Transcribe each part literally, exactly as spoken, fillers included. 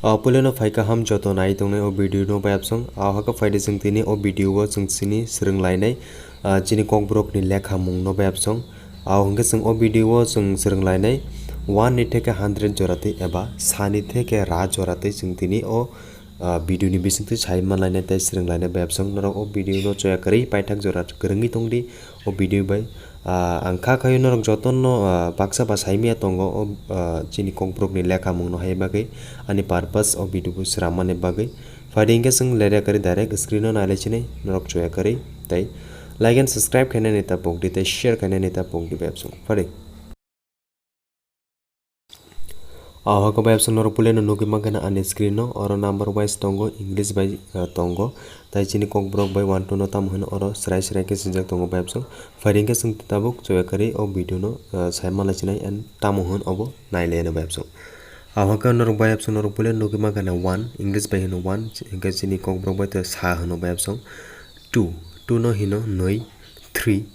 Ah, puilano phai kaham joto nai tongnai o video no bayapsong. Ah, haka phaidi chwng tini o video o chwng chini swrwng lainai, ah, chini kokborok ni lekha mung no bayapsong. Ah, hwnkhe chwng o video o chwng swrwng lainai one ni theke hundred jora twi eba sa ni theke ra jora twi chwng tini o, ah, video ni bisingtwi sai manlainai tei swrwng lainai bayapsong. Norok o video no choya kwrwi paithak jora kwrwngwi tongdi o video bai. Ah, ang kha khayo norok jotono, ah, baksa ba saimaya tongo o, ah, chini kokborok ni lekha mung no hai bagwi ani purpose o video bo swrammani bagwi. Phaidi hwnkhe chwng lerya kwrwi direct screen o nailai sinai norok choya kwrwi tei like and subscribe khainani ta pokdi tei share khainani ta pokdi bayapsong. Phaidi. Ah, hwnkhe bayapsong norok puilano nugwi mankha na ani screen o, oro number wise tongo, English bai, ah, tongo. Tai chini kokborok bai one two no tamo hwn oro srai srai khe swijak tongo bayapsong. Phaidi hwnkhe chwng tabuk choya kwrwi o video no, ah, sai manlai sinai and tamo hwn obo nailai anw bayapsong. Ah, hwnkhe norok bayapsong norok puilano nugwi mankha na one, English bai hwno one, hwnkhe chini kokborok bai to sa hwno bayapsong. Two, two no hino nwi, three,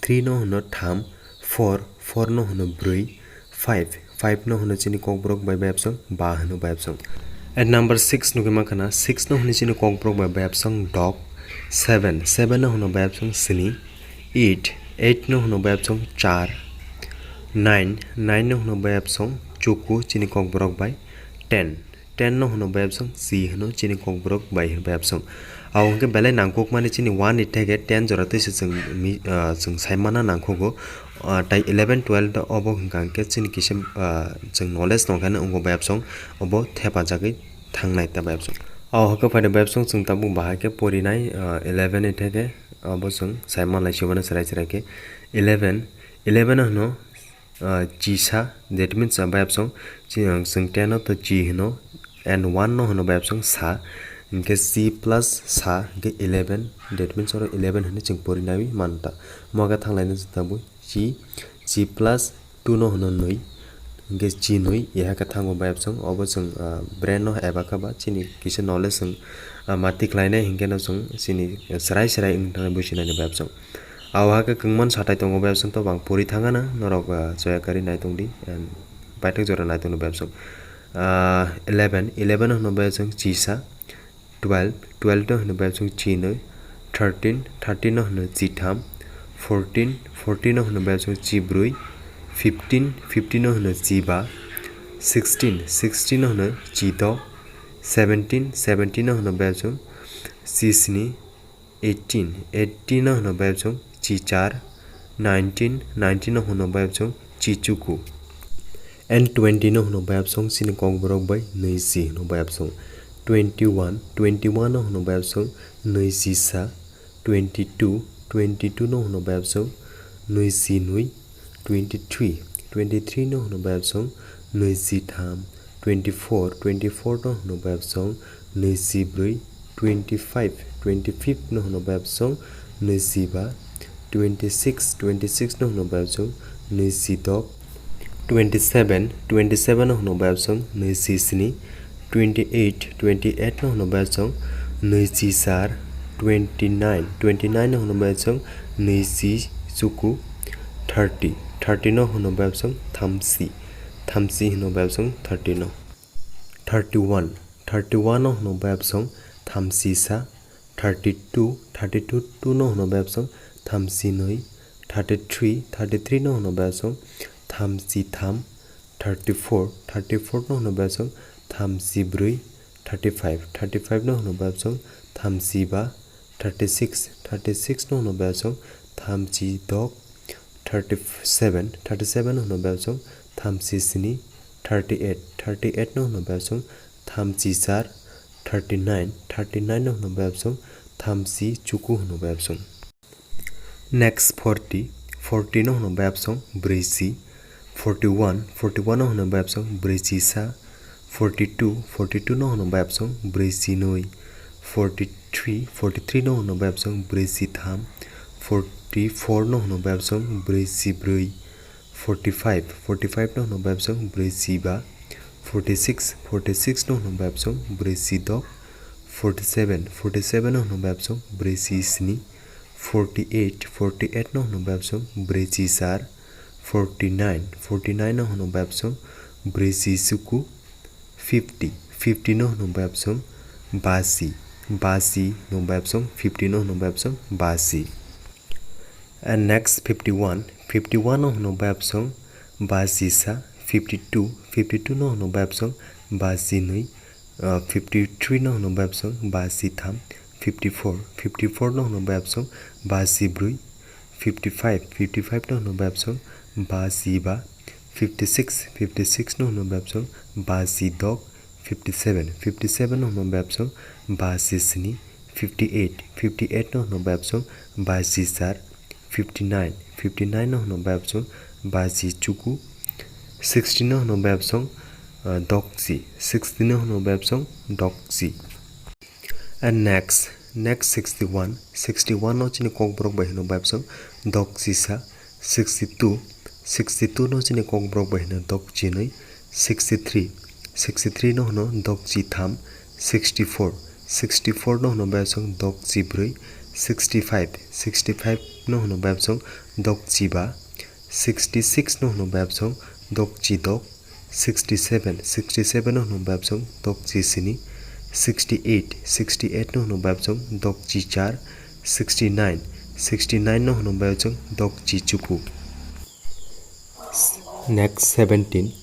three no hino tham, four, four no hino brwi, five, five no hino chini kokborok bai bayapsong ba hino bayapsong. At number six nugwi mankha na, six no hino chini kokborok bai bayapsong dog, seven, seven no hino bayapsong sini, eight, eight no hino bayapsong char, nine, nine no hino bayapsong chuku chini kokborok bai, ten, ten no hwno bayapsong, si hwno chini kokborok bai hwno bayapsong. Abo hwnkhe belai nangkukmani chini one ni theke ten jora twi se chwng mi-, ah, chwng saimana nangkhugo. Ah, tai eleven, twelve obo hwnkha hwnkhe chini kisa, ah, chwng knowledge tongkhe wngkha bayapsong, obo thepajagwi thangnai ta bayapsong. Abo hwnkhe phaidi bayapsong chwng tabuk bahai khe porinai, ah, eleven ni theke obo chwng saimalaisio mano chwrai chwrai khe. Eleven, eleven hwno ah, chisa, that means, ah, bayapsong, chi-, ah, chwng ten no to chi hino, and one no hino bayapsong sa, hwnkhe chi plus sa, hwnkhe eleven, that means oro eleven hwnwi chwng porinai manta. Moga thanglaina jwta bo chi, chi plus two no hino nwi, hwnkhe chi nwi, eha khe thango bayapsong, obo chwng, ah, brain no eba kha ba chini kisa knowledge chwng, ah, mati khlainai hwnkhe no chwng chini, ah, chwrai chwrai wng thangwi businani bayapsong. Abo hakhe kwngmani satai tongo bayapsong to bang pori thangana norok, ah, choya kari nai tongdi, and paithak jora nai tongdi bayapsong. Ah, eleven, eleven no hwno bayapsong chisa, twelve, twelve no hwno bayapsong chinwi, thirteen, thirteen no hwno chitham, fourteen, fourteen no hwno bayapsong chibrwi, fifteen, fifteen no hwno chiba, sixteen, sixteen no hwno chidok, seventeen, seventeen no hwno bayapsong chisni, eighteen, eighteen no hwno bayapsong chichar, nineteen, nineteen no hwno bayapsong chichuku, and twenty no hwno bayapsong chini kokborok bai nwisi hwno bayapsong, twenty-one, twenty-one no hwno bayapsong nwisi sa, twenty-two, twenty-two no hwno bayapsong nwisi nwi, twenty-three, twenty-three no hwno bayapsong nwisi tham, twenty-four, twenty-four no hwno bayapsong nwisi brwi, twenty-five, twenty-five no hwno bayapsong nwisi ba, twenty-six, twenty-six no hwno bayapsong nwisi dok, twenty-seven, twenty-seven no hwno bayapsong nwisi sini, twenty-eight, twenty-eight no hwno bayapsong nwisi sar, twenty-nine, twenty-nine no hwno bayapsong nwisi chuku, thirty, thirty no hwno bayapsong thamsi, thamsi hwno bayapsong thirty no, thirty-one, thirty-one no hwno bayapsong thamsi sa, thirty-two, thirty-two, two no hwno bayapsong thamsi nwi, thirty-three, thirty-three no hwno bayapsong thamsi tham, thirty-four, thirty-four no hwno bayapsong thamsi brwi, thirty-five, thirty-five no hwno bayapsong thamsi ba, thirty-six, thirty-six no hwno bayapsong thamsi dok, thirty-seven, thirty-seven no hwno bayapsong thamsi sini, thirty-eight, thirty-eight no hwno bayapsong thamsi char, thirty-nine, thirty-nine no hwno bayapsong thamsi chuku hwno bayapsong. Next forty, forty no hwno bayapsong brisi, forty-one, forty-one no hwno bayapsong brisi sa, forty-two, forty-two no hwno bayapsong brisi nwi, forty-three, forty-three no hwno bayapsong brisi tham, forty-four no hwno bayapsong brisi brwi, forty-five, forty-five no hwno bayapsong brisi ba, forty-six, forty-six no hwno bayapsong brisi dok, forty-seven, forty-seven no hwno bayapsong brisi sini, forty-eight, forty-eight no hwno bayapsong brisi sar, forty-nine, forty-nine no hwno bayapsong brisi chuku, fifty, Fifty no hwno bayapsong basi. Basi no bayapsong, fifty no hwno bayapsong basi. And next fifty-one. Fifty-one no hwno bayapsong basi sa. Fifty-two. Fifty-two no hwno bayapsong basi nwi. Ah, fifty-three no hwno bayapsong basi tham. Fifty-four. Fifty-four no hwno bayapsong basi brwi. Fifty-five. Fifty-five no hwno bayapsong basi ba. Fifty-six. Fifty-six no hwno bayapsong basi dok. Fifty-seven. Fifty-seven no hwno bayapsong basi sni. Fifty-eight. Fifty-eight no hwno bayapsong basi char. Fifty-nine. Fifty-nine no hwno bayapsong basi chuku. Sixty no hwno bayapsong, ah, dokchi. Sixty no hwno bayapsong dokchi. And next, next sixty-one. Sixty-one no chini kokborok bai hwno bayapsong dokchi sa. Sixty-two. Sixty-two no chini kokborok bai hwno dokchi nwi. Sixty-three. Sixty-three no hwno dokchi tham. Sixty-four. Sixty-four no hwno bayapsong dokchi brwi. Sixty-five. Sixty-five no hwno bayapsong dokchi ba. Sixty-six no hwno bayapsong dokchi dok. Sixty-seven. Sixty-seven no hwno bayapsong dokchi sni. Sixty-eight. Sixty-eight no hwno bayapsong dokchi char. Sixty-nine. Sixty-nine no hwno bayapsong dokchi chuku. Next seventeen.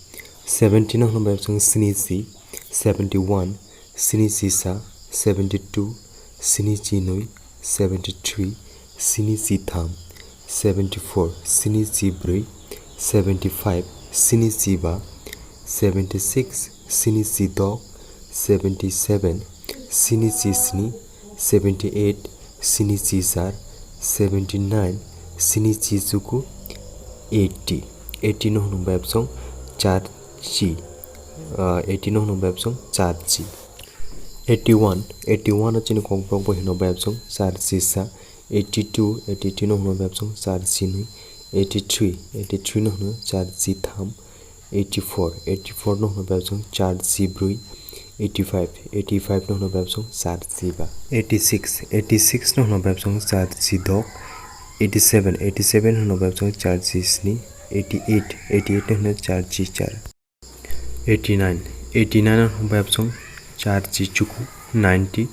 Seventeen no hwno bayapsong sni si. Seventy-one. Sni si sa. Seventy-two. Sni si nwi. Seventy-three. Sni si tham. Seventy-four. Sni si brwi. Seventy-five. Sni si ba. Seventy-six. Sni si dok. Seventy-seven. Sni si sni. Seventy-eight. Sni si char. Seventy-nine. Sni si chuku. Eighty. Eighty no hwno bayapsong char chi. Ah, eighty no hwno bayapsong char chi. Eighty-one. Eighty-one no chini kokborok bai hwno bayapsong char chi sa. Eighty-two. Eighty-two no hwno bayapsong char chi nwi. Eighty-three. Eighty-three no hwno char chi tham. Eighty-four. Eighty-four no hwno bayapsong char chi brwi. Eighty-five. Eighty-five no hwno bayapsong char chi ba. Eighty-six. Eighty-six no hwno bayapsong char chi dok. Eighty-seven. Eighty-seven hwno bayapsong char chi sni. Eighty-eight. Eighty-eight no hwno char chi char. Eighty-nine. Eighty-nine no hwno bayapsong char chi chuku. Ninety.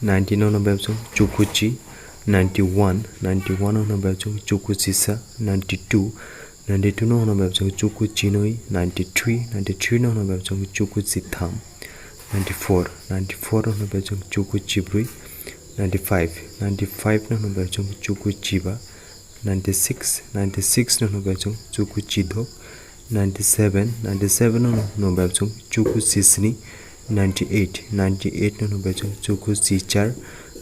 Ninety no hwno bayapsong chuku chi. Ninety-one. Ninety-one no hwno bayapsong chuku chi sa. Ninety-two. Ninety-two no hwno bayapsong chuku chi nwi. Ninety-three. Ninety-three no hwno bayapsong chuku chi tham. Ninety-four. Ninety-four no hwno bayapsong chuku chi brwi. Ninety-five. Ninety-five no hwno bayapsong chuku chi ba. Ninety-six. Ninety-six no hwno bayapsong chuku chi dok. Ninety-seven. Ninety-seven no hwno bayapsong chuku chi sni. Ninety-eight. Ninety-eight no hwno bayapsong chuku chi char.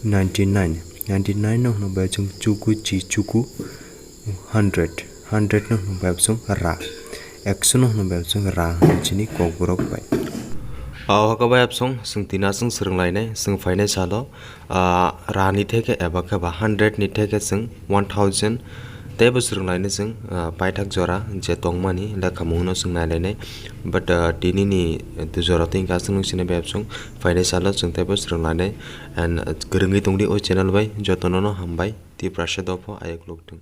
Ninety-nine. Ninety-nine no hwno bayapsong chuku chi chuku. Hundred. Hundred no hwno bayapsong ra. Ekso no hwno bayapsong ra hwnwi chini kokborok bai. O hwnkhe bayapsong chwng tini aswng swrwnglainai, chwng phainai salo, ah, ra ni theke eba khe ba hundred ni theke chwng one thousand teibo swrwnglainai chwng, ah, paithak jora je tongmani lekhamungno chwng nailainai. But, ah, tini ni, eh, jora twi hwnkhe aswk nung sinai bayapsong phainai salo chwng teibo swrwnglainai. And, ah, kwrwngwi tongdi o channel bai, jotono no hambai, Tiprasa dopho ayuk lukthung.